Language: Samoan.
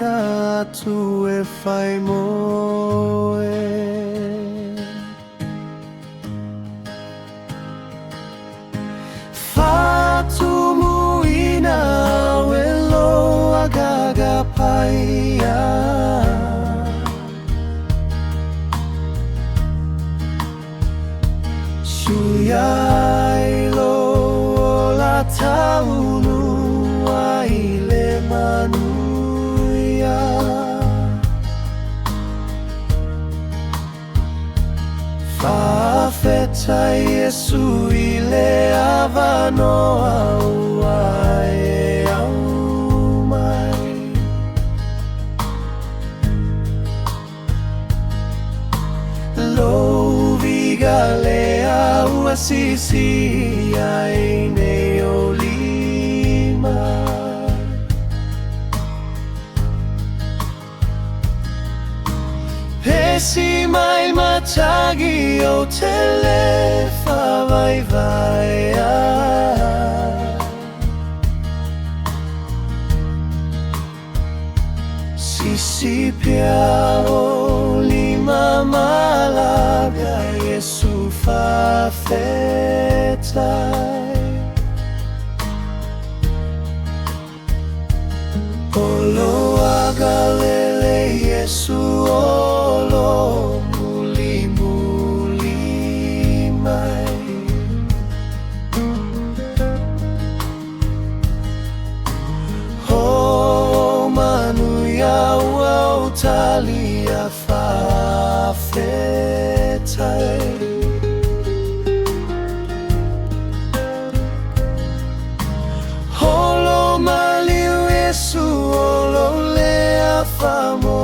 ina atu e fai moe. Faatumuina welo agaga paia. Suia lo o la taunu ai le manuia. Faafetai Iesu i le avanoa ua e aumai. Lou viiga lea ua sisi ai nei ou lima. Pesi mai matagi ou te le faavaivaia. Sisi pea o lima malaga Iesu faafetai. Olo agalele Iesu olo muli muli mai. O manuia ua ou talia faafetai. Olo maliu Iesu olo lea faamoemoe.